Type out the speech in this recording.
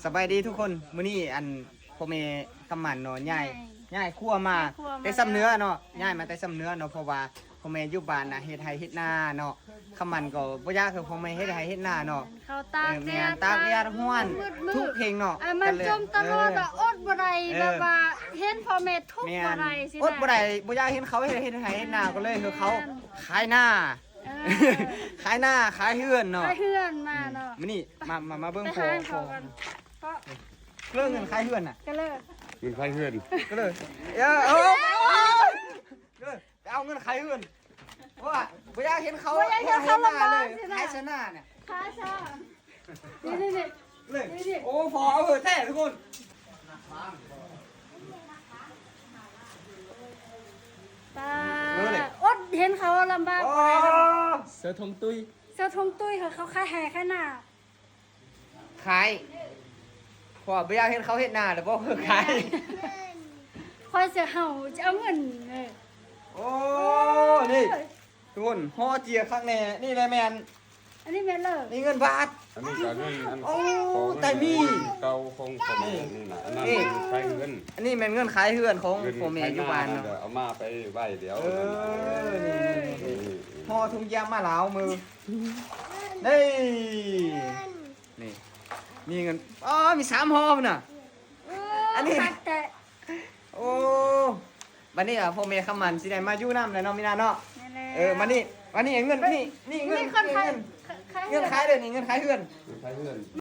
ສະບາຍດີທຸກຄົນ ມື້ນີ້ອັນ ພໍ່ແມ່ຄຳໝັ້ນເນາະ ຍ້າຍ ຍ້າຍ ຍ້າຍຄົວມາ ຍ້າຍຄົວມາ ແຕ່ຊຳເໜືອເນາະ ເອີ ຍ້າຍມາແຕ່ຊຳເໜືອເນາະ ເພາະວ່າພໍ່ແມ່ຢູ່ບ້ານນະ ເຮັດໄຮ່ເຮັດນາເນາະ ຄຳໝັ້ນກໍບໍ່ຢາກໃຫ້ພໍ່ແມ່ເຮັດໄຮ່ເຮັດນາເນາະ ເຂົາຕາກແດດ ເອີ ແມ່ນ ຕາກແດດ ຕາກຮ້ອນ ມືດໆ ທຸກເພງເນາະ ອັນມັນ ກໍເລີຍ ຈົ່ມຕະຫຼອດ ເອີ ກໍອົດບໍ່ໄດ້ ເອີ ແບບວ່າເຫັນພໍ່ແມ່ທຸກ ແມ່ນ ບໍ່ໄດ້ ອົດບໍ່ໄດ້ ຊິນະ ບໍ່ຢາກເຫັນເຂົາເຮັດ ເຮັດໄຮ່ເຮັດນາ ກໍເລີຍໃຫ້ເຂົາ ເອີ ຂາຍນາ ເອີ ຂາຍນາຂາຍເຮືອນເນາະ ຂາຍເຮືອນມາເນາະ ອືມ ມື້ນີ້ມາ ມາ ມາເບິ່ງ ໄປຫາ ພໍ່ ເຂົາ ພໍ່ ກັນ ເພາະ ເລີຍເງິນຂາຍເຮືອນນະ ກໍເລີຍ ເງິນຂາຍເຮືອນ ກໍເລີຍ ເອີ ເອີ ເອີ ໄປເອົາເງິນຂາຍເຮືອນ ເພາະວ່າບໍ່ຢາກເຫັນເຂົາ ບໍ່ຢາກເຫັນເຂົາລຳບາກ ເຮັດນາເລີຍ ຊິນະ ຂາຍຊະນານະ ຂາຍຊະ ນີ້ໆໆ ເລີຍ ນີ້ໆ ໂອ້ ພໍເອົາເຮີແທ້ທຸກຄົນ ປາ ເອີ ນີ້ ອົດເຫັນເຂົາລຳບາກ ໂອ້ ບໍ່ໄດ້ເນາະ ເສືອທົ່ງຕຸ້ຍ ເສືອທົ່ງຕຸ້ຍ ເຂົາ ເຂົາຂາຍໄຮ່ຂາຍນາ ຂາຍ ເພາະວ່າບໍ່ຢາກເຫັນເຂົາເຮັດນາ ແລ້ວບໍ່ຄືຂາຍ ຂ້ອຍຊິເອົາ ຈະເອົາເງິນ ເອີ ໂອ້ ໂອ້ຍ ນີ້ ທຸກຄົນ ຫໍ່ເຈ້ຍຄັກແນ່ ນີ້ແຫຼະແມ່ນ ອັນນີ້ແມ່ນເລີຍ ນີ້ເງິນບາດ ອັນນີ້ກໍເງິນອັນ ໂອ້ ຂອງ ແຕ່ມີ ເກົ່າຂອງພໍ່ແມ່ນີ້ນະ ອັນນັ້ນ ນີ້ ເງິນຂາຍເຮືອນ ອັນນີ້ແມ່ນເງິນຂາຍເຮືອນຂອງ ເງິນ ພໍ່ແມ່ຢູ່ບ້ານເນາະ ເອົາມາໄປໄວ້ດຽວ ເອີ ນີ້ ນີ້ ນີ້ ຫໍ່ຖົງຢຽບມາລາວມື ນີ້ ນີ້ ມີເງິນ ອໍ ມີສາມຫໍ່ພຸ້ນນະ ເອີ ອັນນີ້ ຄັກແທ້ ໂອ້ ບັດນີ້ ອ່າ ພໍ່ແມ່ຄຳໝັ້ນຊິໄດ້ມາຢູ່ນຳແລ້ວເນາະ ມີນາເນາະ ແມ່ນແລ້ວ ເອີ ບັດນີ້ ບັດນີ້ເງິນ ບັດນີ້ ນີ້ເງິນ ນີ້ເງິນຂາຍ ເງິນ ຂາຍເຮືອນ ເງິນຂາຍເດີ ນີ້ເງິນຂາຍເຮືອນ ເງິນຂາຍເຮືອນ